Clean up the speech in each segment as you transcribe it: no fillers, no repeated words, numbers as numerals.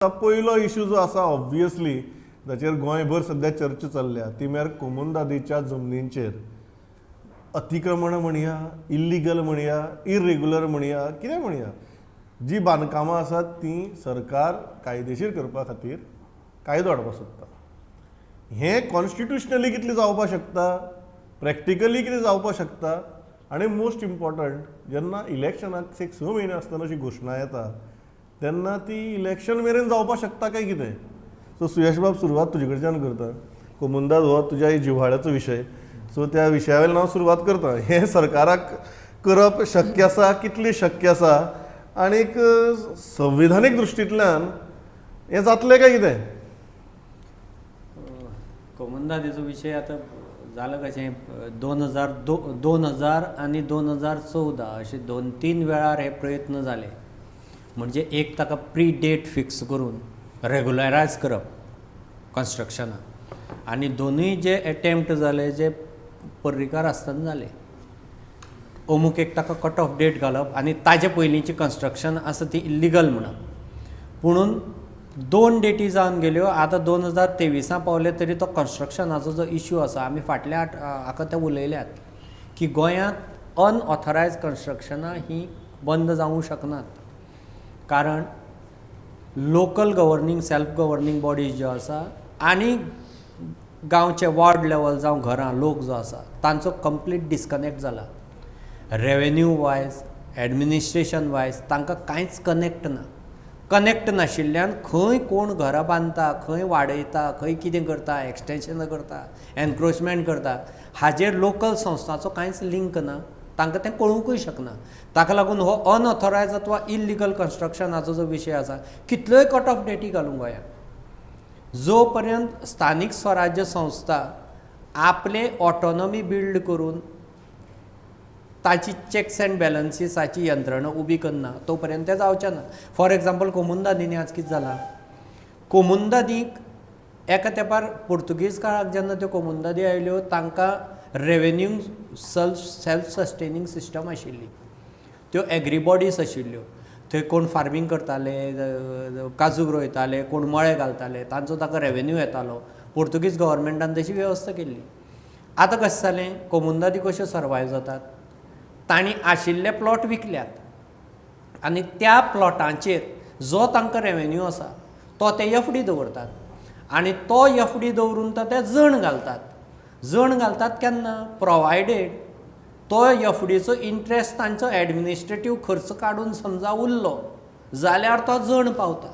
पयलो इशू जो आसा, ऑब्वियसली जाचेर गोंयभर सद्या चर्चा चल्ल्या, ती म्हळ्यार कोमुंदादीच्या जमनींचेर अतिक्रमण म्हणया, इल्लिगल म्हणया, इरेग्युलर म्हणया, कितें म्हणया, जी बांदकामां आसात ती सरकार कायदेशीर करपा खातीर कायदो हाडपाक सोदता. हें कॉन्स्टिट्युशनली कितलें जावपाक शकता, प्रॅक्टिकली कितें जावपाक शकता आनी मोस्ट इम्पॉर्टंट, जेन्ना इलेक्शनाक एक 6 म्हयने आसतना अशी घोशणा येता तेन्ना ती इलेक्शन मेरेन जावपाक शकता काय कितें? सो सुयश बाब, सुरवात तुजे कडच्यान करता. कोमुंदाद हो तुज्या जिव्हाळ्याचो विशय, सो त्या विशया वयल्यान हांव सुरवात करता. हें सरकाराक करप शक्य आसा, कितलें शक्य आसा आनीक संविधानीक दृश्टींतल्यान हें जातलें काय कितें? कोमुंदादीचो विशय आतां जालां कशें, 2000 आनी 2014 अशे दोन तीन वेळार हे प्रयत्न जाले. म्हणजे एक ताका प्री डेट फिक्स करून रेगुलरायज करप कन्स्ट्रक्शनाक आनी दोनूय जे एटेम्प्ट जाले जे पर्रीकार आसतना जाले. अमूक एक ताका कट ऑफ डेट घालप आनी ताजे पयलींची कन्स्ट्रक्शन आसा ती इल्लिगल म्हणप. पुणून दोन डेटी जावन गेल्यो, आतां 2023आ पावले तरी तो कन्स्ट्रक्शनाचो जो इश्यू आसा, आमी फाटल्या हाका ते उलयल्यात की गोंयांत अनऑथरायज कन्स्ट्रक्शनां ही बंद जावंक शकनात, कारण local governing, self governing bodies ज्यो आसा आनी गांवचे वॉर्ड लेवल जावं घरां लोक जो आसा तांचो कंप्लीट डिस्कनेक्ट जाला. रेवेन्यू वायज, एडमिनिस्ट्रेशन वायज तांकां कांयच कनेक्ट ना. कनेक्ट नाशिल्ल्यान खंय कोण घरां बांदता, खंय वाडयता, खंय कितें करता, एक्सटेंशनां करता, एनक्रोचमेंट करता, हाजेर लोकल संस्थांचो कांयच लिंक ना. तांकां तें कळुंकूय शकना. ताका लागून हो अनऑथरायज अथवा इल्लिगल कन्स्ट्रक्शनाचो जो विशय आसा, कितल्योय कट ऑफ डेटी घालूं गोंयांत, जो पर्यंत स्थानीक स्वराज्य संस्था आपले ऑटोनॉमी बिल्ड करून ताची चॅक्स अँड बॅलन्सीसाची यंत्रणा उबी करना, तो पर्यंत तें जावचें ना. फॉर एग्जाम्पल, कोमुंदादींनी आज कितें जालां, कोमुंदादीक एका तेंपार पुर्तुगीज काळाक जेन्ना त्यो कोमुंदादी आयल्यो, तांकां revenue self sustaining system आशिल्ली. त्यो एग्री बॉडीज आशिल्ल्यो. थंय कोण फार्मींग करताले, काजूक रोयताले, कोण मळे घालताले, तांचो ताका रेवेन्यू येतालो. पुर्तुगीज गव्हर्मेंटान तशी वेवस्था केल्ली. आतां कशें जालें, कोमुंदादी कश्यो सर्वायव जातात? तांणी आशिल्ले प्लॉट विकल्यात आनी त्या प्लॉटांचेर जो तांकां रेवेन्यू आसा तो ते एफ डी दवरतात आनी तो एफ डी दवरून तो ते जण घालतात. जण घालतात केन्ना? प्रोवायडेड तो एफ डीचो इंट्रस्ट तांचो एडमिनिस्ट्रेटीव खर्च काडून समजा उरलो जाल्यार तो जण पावता.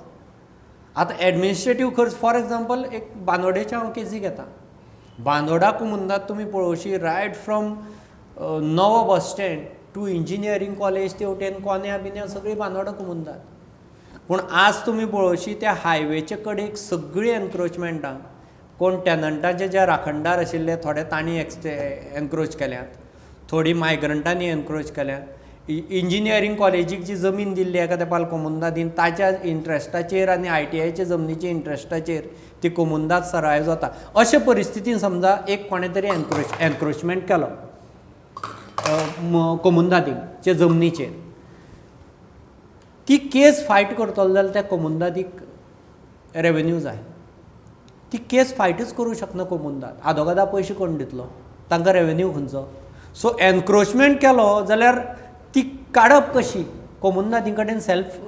आतां एडमिनिस्ट्रेटीव खर्च, फॉर एग्जाम्पल, एक बांदोडेचे हांव केजी घेता. बांदोडा कुमुंदात तुमी पळोवशी, रायट फ्रॉम नवो bus stand to engineering college, तेवटेन कोन्या बिन्या सगळी बांदोडा कुमुंदात. पूण आज तुमी पळोवशी, त्या हायवेचे कडेक सगळीं एनक्रोचमेंटां. कोण टेनंटाचे जे राखणदार आशिल्ले थोडे, तांणी एनक्रोच केल्यात, थोडीं मायग्रंटांनी एनक्रोच केल्यात. इंजिनियरींग कॉलेजीक जी जमीन दिल्ली एका तेंपार कोमुंदादीन, ताच्या इंट्रस्टाचेर आनी आयटीआयच्या जमनीच्या इंट्रस्टाचेर ती कोमुंदाद सर्वायव जाता. अशे परिस्थितीन समजा एक कोणें तरी एनक्रोचमेंट केलो कोमुंदादीचे जमनीचेर, ती केस फायट करतलो जाल्यार त्या कोमुंदादीक रेवेन्यू जाय. ती केस फायटूच करूंक शकना कोमुंदाद. आदोगादा पयशे कोण दितलो तांकां? रेवेन्यू खंयचो? सो एनक्रोचमेंट केलो जाल्यार ती काडप कशी? कोमुंदादी कडेन सेल्फ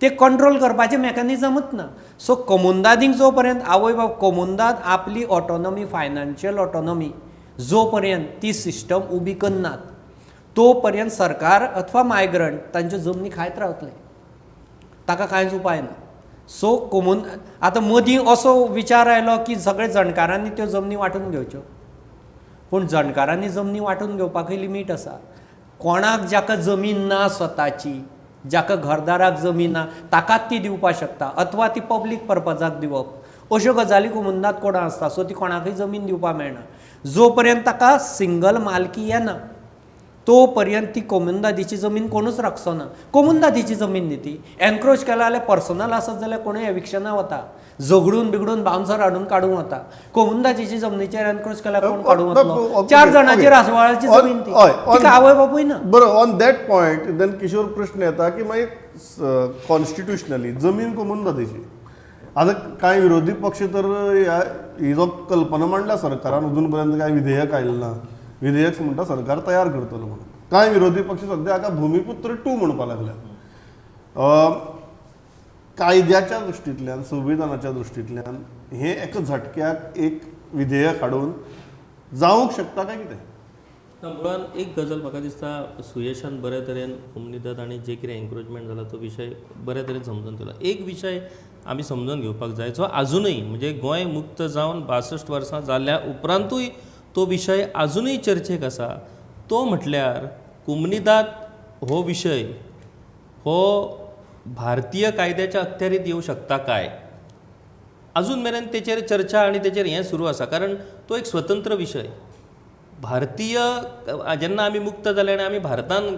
ते कंट्रोल करपाचें मॅकॅनिजमूच ना. सो कोमुंदादींक जो पर्यंत आवय बाप कोमुंदाद आपली ऑटोनॉमी, फायनान्शियल ऑटोनॉमी जो पर्यंत ती सिस्टम उबी करनात, तो पर्यंत सरकार अथवा मायग्रंट तांच्यो जमनी खायत रावतले. ताका कांयच उपाय ना. सो कोमून आतां मदीं असो विचार आयलो की सगळे जणकारांनी त्यो जमनी वांटून घेवच्यो. पूण जणकारांनी जमनी वांटून घेवपाकय लिमीट आसा. कोणाक जाका जमीन ना स्वताची, जाका घरदाराक जमीन ना, ताकाच ती दिवपाक शकता अथवा ती पब्लीक पर्पजाक दिवप, अश्यो गजाली कोमुंदाद कोणा आसता. सो ती कोणाकय जमीन दिवपाक मेळना जो पर्यंत ताका सिंगल मालकी येना. तो पर्यंत ती कोमुनिदादीची जमीन कोणूच राखचो ना. कोमुनिदादीची जमीन न्ही ती. एनक्रोच केला जाल्यार पर्सनल आसत जाल्यार कोणूय एविक्शना वता, झगडून बिगडून बाउन्सर हाडून काडूंक वता. कोमुनिदादीची जमनीचेर एनक्रोच केल्यार कोण काडूंक वतलो? चार जाणांची रासवाळाची जमीन ती, तिका आवय बापूय ना. बरं, on that point then Kishore, प्रश्न येता की मागीर कॉन्स्टिट्युशनली जमीन कोमुनिदादीची. आतां कांय विरोधी पक्ष तर ह्या ही जो कल्पना मांडल्या सरकारान, अजून पर्यंत कांय विधेयक आयलें ना, विधेयक म्हणटा सरकार तयार करतलो म्हणून. कांय विरोधी पक्ष सद्या हाका भुमिपुत्र टू म्हणपाक लागल्या. कायद्याच्या दृश्टींतल्यान, संविधानाच्या दृश्टींतल्यान हें एका झटक्याक एक विधेयक हाडून जावंक शकता काय कितें? ना, मुळान एक गजाल म्हाका दिसता, सुयशान बऱ्या तरेन कोमुनिदाद आनी जे कितें एन्क्रोचमेंट जाला तो विशय बऱ्या तरेन समजून दिला. एक विशय आमी समजून घेवपाक जाय जो आजुनूय, म्हणजे गोंय मुक्त जावन 62 वर्सां जाल्या उपरांतूय तो विशय आजुनूय चर्चेक आसा, तो म्हटल्यार कोमुनिदाद हो विशय हो भारतीय कायद्याच्या अखत्यारीत येवं शकता काय. अजून मेरेन तेचेर चर्चा आनी तेचेर हें सुरू आसा, कारण तो एक स्वतंत्र विशय. भारतीय जेन्ना आमी मुक्त जाले आनी आमी भारतान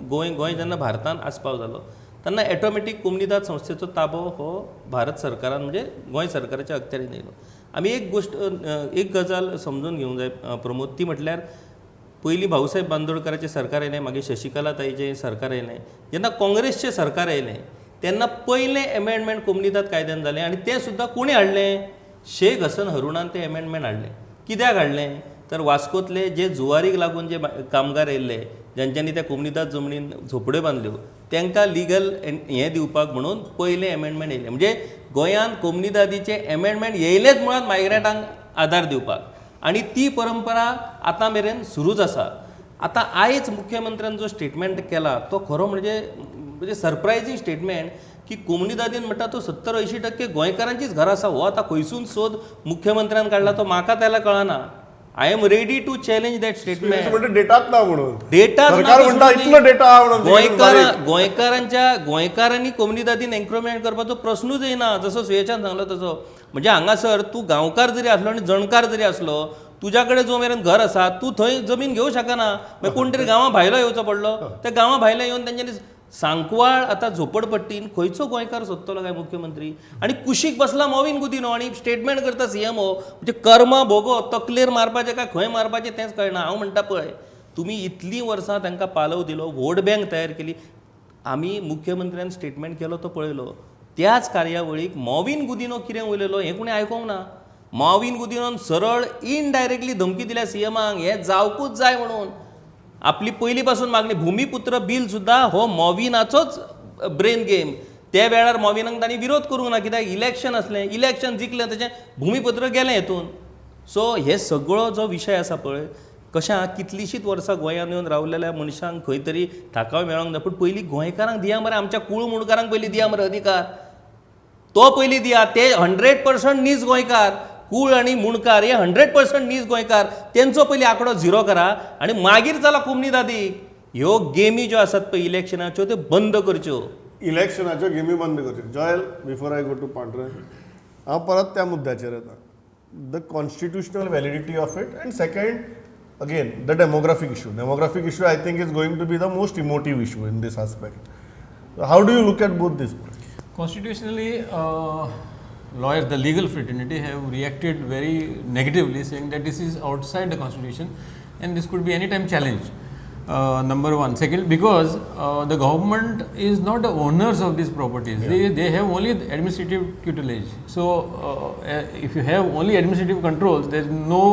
गोंय गोंय जेन्ना भारतान आस्पाव जालो तेन्ना एटोमॅटीक कोमुनिदाद संस्थेचो ताबो हो भारत सरकारान, म्हणजे गोंय सरकाराच्या अखत्यारीन येयलो. आमी एक गोश्ट, एक गजाल समजून घेवंक जाय प्रमोद, ती म्हटल्यार पयलीं भाऊसाहेब बांदोडकराचें सरकार येयलें, मागीर शशिकला ताईचें सरकार येयलें. जेन्ना काँग्रेसचें सरकार येयलें तेन्ना पयलें एमेंडमेंट कोमुनिदाद कायद्यान जालें आनी तें सुद्दां कोणी हाडलें? शेख हसन हरुणान तें एमेंडमेंट हाडलें. कित्याक हाडलें? तर वास्कोतले जे जुवारीक लागून जे कामगार येयल्ले, ज्यांच्यांनी त्या कोमुनिदाद जमनीन झोपड्यो बांदल्यो, तांकां लिगल हें दिवपाक म्हणून पयलें एमेंडमेंट येयलें. म्हणजे गोंयांत कोमुनिदादीचें एमेंडमेंट येयलेंच मुळांत मायग्रंटांक आदार दिवपाक, आनी ती परंपरा आतां मेरेन सुरूच आसा. आतां आयज मुख्यमंत्र्यान जो स्टेटमेंट केला तो खरो म्हणजे म्हणजे सरप्रायझींग स्टेटमेंट की कोमुनिदादीन म्हणटा तो 70-80% गोंयकारांचीच घरां आसा. हो आतां खंयसून सोद मुख्यमंत्र्यान काडला तो म्हाका त्याला कळना. I am ready to challenge that statement. म्हणटा डेटाच ना म्हणून. डेटा सरकार म्हणटा इतलो डेटा म्हणून. गोंयकारांच्या गोंयकारांनी कोमुनिदादीन एन्क्रोचमेंट करपाचो प्रश्नूच येना, जसो सुयेशान सांगलो तसो. म्हणजे हांगासर तूं गांवकार जरी आसलो आनी जणकार जरी आसलो, तुज्या कडेन जो मेरेन घर आसा तूं थंय जमीन घेवंक शकना. मागीर कोण तरी गांवा भायलो येवचो पडलो, त्या गांवा भायले येवन तेंच्यांनी सांकवाळ आतां झोपडपट्टीन खंयचो गोंयकार सोदतलो काय मुख्यमंत्री? आनी कुशीक बसला मॉवीन गुदिन्हो आनी स्टेटमेंट करता सीएमओ. म्हणजे कर्मा भोगो, तकलेर मारपाचें काय खंय मारपाचें तेंच कळना. हांव म्हणटा पळय, तुमी इतलीं वर्सां तांकां पालव दिलो, वोट बँक तयार केली. आमी मुख्यमंत्र्यान स्टेटमेंट केलो तो पळयलो, त्याच कार्यावळीक मॉवीन गुदिन्हो कितें उलयलो हें कोणें आयकोंक ना. मॉवीन गुदिन्होन सरळ इनडायरेक्टली धमकी दिल्या सीएमाक, हें जावकूच जाय म्हणून. आपली पयलीं पासून मागणी, भुमिपुत्र बील सुद्दां हो मॉविनाचोच ब्रेन गेम. त्या वेळार मॉविनाक तांणी विरोध करूंक ना, कित्याक इलेक्शन आसलें, इलेक्शन जिखलें तशें भुमिपुत्र गेलें हेतून. सो हे सगळो जो विशय आसा पळय, कशें आहा, कितलींशींच वर्सां गोंयांत येवन रावलेल्या मनशांक खंय तरी थाकाव मेळोंक जाय, पूण पयलीं गोंयकारांक दिया मरे, आमच्या कूळ मुणकारांक पयलीं दिया मरे अधिकार, तो पयलीं दिया. ते 100% नीज गोंयकार, कूळ आनी मुणकार हे 100% नीज गोंयकार, तेंचो पयलीं आंकडो झिरो करा आनी मागीर चला कोमुनिदादीक. ह्यो गेमी ज्यो आसात पळय इलेक्शनाच्यो त्यो बंद करच्यो. इलेक्शनाच्यो गेमी बंद करच्यो. Joel, before I go to Pandurang, हांव परत त्या मुद्द्याचेर येता, the constitutional validity of it, and second, again the demographic issue. Demographic issue, I think, is going to be the most emotive issue in this aspect. How do you look at both this? Constitutionally, lawyers, the legal fraternity have reacted very negatively, saying that this is outside the constitution and this could be anytime challenged. Number one. Second, because the government is not the owners of these properties. They have only the administrative tutelage. So, if you have only administrative controls, there is no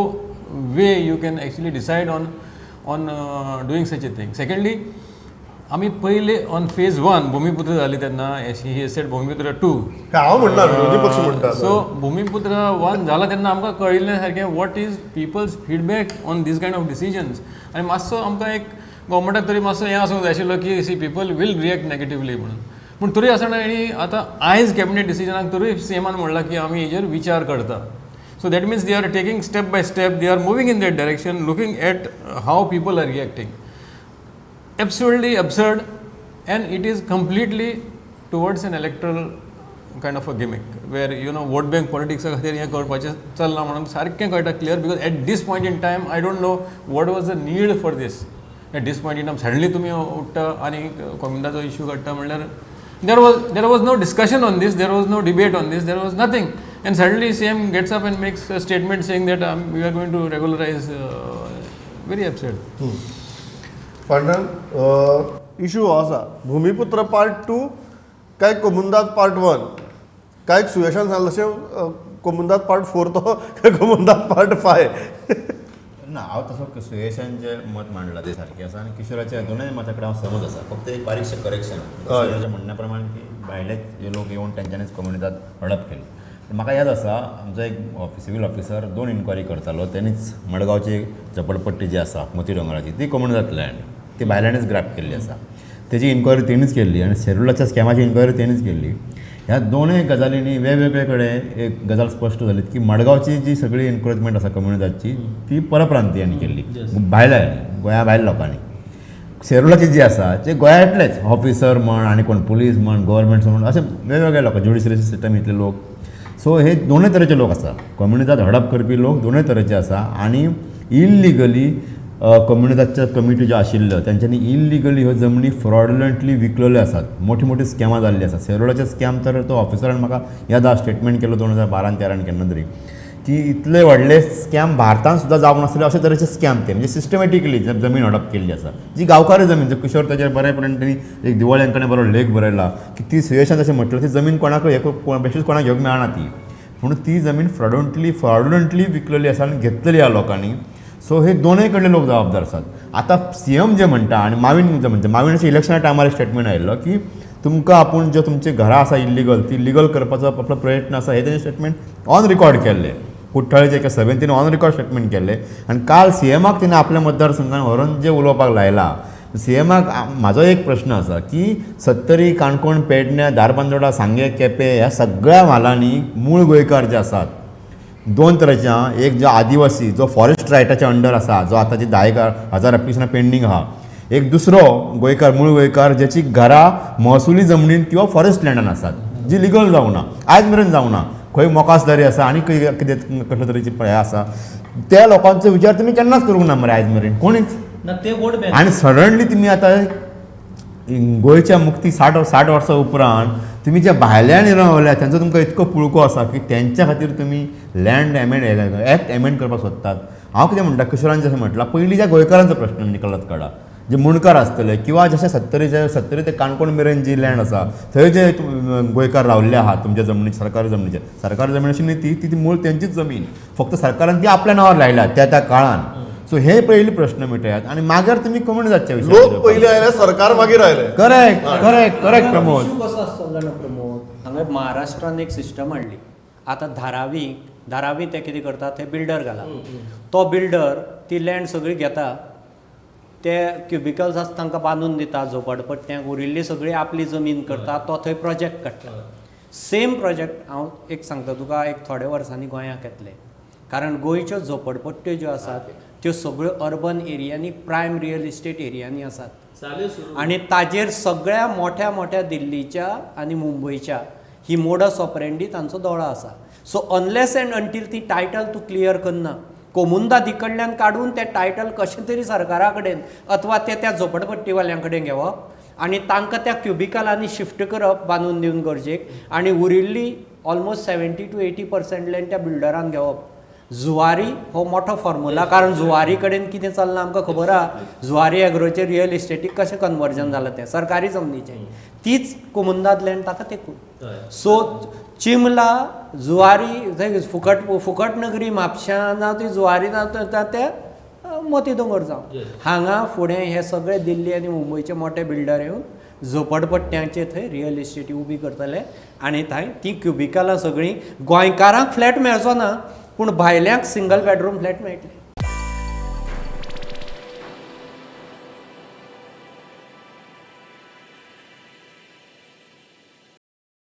way you can actually decide on doing such a thing. Secondly, आमी पयले on phase one Bhumiputra जाली तेन्ना, he said Bhumiputra to. हांव म्हणना, विरोधी पक्ष म्हणटा. So Bhumiputra one जाला तेन्ना आमकां कळिल्लें सारकें what is people's feedback on this kind of decisions, आनी मातसो आमकां एक गव्हर्मेंटाक तरी मातसो हें आसूंक जाय आशिल्लो की see, people will react negatively म्हणून. पूण तरी आसतना हेणी आतां आयज कॅबिनेट डिसिजनाक तरूय सीएमान म्हणलां की आमी हेजेर विचार करता. So that means they are taking step by step, they are moving in that direction, looking at how people are reacting. Absolutely absurd, and it is completely towards an electoral kind of a gimmick where vote bank politics खातीर हें करपाचें चल्लां म्हणून सारकें कळटा clear, because at this point in time I don't know what was the need for this. At this point in time suddenly तुमी उठ्ठा आनी कोमुनिदादचो issue काडटा म्हणल्यार there was no discussion on this, there was no debate on this, there was nothing, and suddenly CM gets up and makes a statement saying that we are going to regularize. Very upset. Partner, issue हो आसा, Bhumiputra part two काय कोमुंदाद part one काय? सुयशान सांगलें तशें कोमुंदाद part four तो काय कोमुंदाद part five? ना, हांव तसो सुयेशान जें मत मांडलां तें सारकें आसा आनी किशोराच्या दोनूय मता कडेन हांव सहमत आसा. फक्त एक बारीकशें करेक्शन, किशोराच्या म्हणण्या प्रमाण की भायले जे लोक येवन तेंच्यांनीच कोमुनिदाद हडप केली. पूण म्हाका याद आसा, आमचो एक सिवील ऑफिसर दोन इन्क्वायरी करतालो. तेणीच मडगांवची झपडपट्टी जी आसा मोती दोंगराची, ती कोमुनिदाद लँड, ती भायल्यांनीच ग्रॅप केल्ली आसा. तेजी इन्क्वायरी तेणीच केल्ली आनी सेरुलाच्या स्कॅमाची इन्क्वायरी तेणीच केल्ली. ह्या दोनूय गजालींनी वेगवेगळे कडेन एक गजाल स्पश्ट जाली की मडगांवची जी सगळी एनक्रोचमेंट आसा कोमुनिदादची, ती परप्रांतियांनी केल्ली, भायल्या, गोंया भायल्या लोकांनी. सेरुलाची जी आसा ते गोंयांतलेच ऑफिसर म्हण आनी कोण पुलीस म्हण, गव्हर्मेंट म्हण, अशे वेगवेगळे लोक, ज्युडिशरी सिस्टम इतले लोक. सो हे दोनूय तरेचे लोक आसा. कोमुनिदाद हडप करपी लोक दोनूय तरेचे आसा आनी इल्लिगली कोमुनिदादच्या कमिटी ज्यो आशिल्ल्यो तेंच्यांनी इल्लिगली ह्यो जमनी फ्रॉडलंटली विकलेल्यो आसात. मोठी मोठी स्कॅमां जाल्लीं आसात. सेरुलाचे स्कॅम तर तो ऑफिसरान, म्हाका याद आसा, स्टेटमेंट केलो 2012 13 केन्ना तरी की इतले व्हडले स्कॅम भारतांत सुद्दां जावंक नासले अशे तरेचे स्कॅम ते, म्हणजे सिस्टमॅटिकली जमीन हडप केल्ली आसा, जी गांवकारी जमीन. जो किशोर ताजेर बरेपणान तेणी एक दिवळ्यांकडेन बरो लेख बरयला की ती सुयेशान जशें म्हटलें, ती जमीन कोणाकूय हे बेश्टीच कोणाक घेवंक मेळना ती, पूण ती जमीन फ्रॉडुलंटली विकलेली आसा आनी घेतलेली आसा लोकांनी. सो हे दोनूय कडले लोक जबाबदार आसात. आतां सीएम जे म्हणटा आनी मावीन जे म्हणटा, माविनाच्या इलेक्शना टायमार एक स्टेटमेंट आयिल्लो की तुमकां आपूण ज्यो तुमची घरां आसा इल्लिगल, ती लिगल करपाचो आपलो प्रयत्न आसा. हे तेणें स्टेटमेंट ऑन रिकॉर्ड केल्लें. कुठ्ठाळेच्या एका सभेन तिणें ऑन रिकॉर्ड स्टेटमेंट केल्लें आनी काल सीएमाक तिणें आपल्या मतदारसंघान व्हरून जें उलोवपाक लायलां, सीएमाक म्हाजो एक प्रश्न आसा की सत्तरी, काणकोण, पेडण्यां, धारबांदोडा, सांगें, केपें ह्या सगळ्या म्हालांनी मूळ गोंयकार जे आसात, दोन तरेचे आं, एक जो आदिवासी जो फॉरेस्ट रायटाच्या अंडर आसा, जो आतांची 10,000 एप्लिकेशनां पेंडींग आहा, एक दुसरो गोंयकार, मूळ गोंयकार, ज्याची घरां महसुली जमनीन किंवा फॉरेस्ट लँडान आसात, जी लिगल जावना, आयज मेरेन जावना, खंय मोकासदारी आसा आनी खंय कितें कसले तरेची हें आसा, त्या लोकांचो विचार तुमी केन्नाच करूंक ना मरे आयज मेरेन कोणीच. ना, ते वोट बँक. आनी सडनली तुमी आतां गोंयच्या मुक्ती 60 वर्सां उपरांत तुमी जे भायल्यान रावल्या तेंचो तुमकां इतको पुळको आसा की तेंच्या खातीर तुमी लँड एमेंड एक्ट एमेंड करपाक सोदतात. हांव कितें म्हणटा, किशोरान जशें म्हटलां, पयलीं ज्या गोंयकारांचो प्रश्न निकालात काडा, जे मुंडकार आसतले किंवा जशे सत्तरीचे, सत्तरी ते काणकोण मेरेन जी लँड आसा थंय जे गोंयकार रावल्ले आहात तुमच्या जमनी, सरकारी जमनीचेर, सरकारी जमीन अशी न्ही ती, ती ती मूळ तेंचीच जमीन, फक्त सरकारान ती आपल्या नांवार लायल्या त्या त्या काळान. सो हे पयलीं प्रश्न मिटयात आनी मागीर तुमी कोमुनिदादच्या लोक विशयाचेर. पयलीं आयले, सरकार मागीर आयलें. Correct correct correct Pramod. Issue कसो आसतलो जाणा प्रमोद, हांगा महाराष्ट्रान एक सिस्टम हाडली. आतां धारावी, धारावी ते कितें करतात, ते बिल्डर घाला. तो बिल्डर ती लँड सगळी घेता, ते क्युबिकल्स आसा तांकां बांदून दिता झोपडपट्ट्यांक, उरिल्ली सगळी आपली जमीन करता, तो थंय प्रोजेक्ट काडटा. सेम प्रोजेक्ट, हांव एक सांगता तुका, एक थोड्या वर्सांनी गोंयाक येतले, कारण गोंयच्यो झोपडपट्ट्यो ज्यो आसात त्यो सगळ्यो अर्बन एरियांनी, प्रायम रियल इस्टेट एरियांनी आसात. चालू सुरू. आणि ताजेर सगळ्या मोठ्या मोठ्या दिल्लीच्या आनी मुंबयच्या ही मोडस ऑपरेंडी तांचो दोळो आसा. सो अनलेस अँड अंटील ती टायटल तूं क्लियर करना, कोमुंदादी कडल्यान काडून तें टायटल कशें तरी सरकारा कडेन अथवा ते त्या झोपडपट्टीवाल्यां कडेन घेवप आनी तांकां त्या क्युबिकलांनी शिफ्ट करप बांदून दिवन गरजेक, आनी उरिल्ली almost 70 to 80% land त्या बिल्डरान घेवप. जुवारी हो मोठो फॉर्मुला, कारण जुवारी कडेन कितें चल्लां आमकां खबर आहा. जुवारी एग्रोचेर रियल इस्टेटीक कशें कन्वर्जन जालां तें सरकारी जमनीचें, तीच कोमुंदाद लँड ताका तेकून. सो चिमला, जुवारी थंय फुकट फुकट नगरी म्हापश्यां जावं ती जुवारी जावं ते मोती दोंगर जावं, हांगा फुडें हे सगळे दिल्ली आनी मुंबयचे मोठे बिल्डर येवन झोपडपट्ट्यांचे थंय रियल इस्टेटी उबी करतले आनी थंय ती क्युबिकलां सगळीं गोंयकारांक फ्लॅट मेळचो ना, पूण भायल्यांक सिंगल बेडरूम फ्लॅट मेळटले.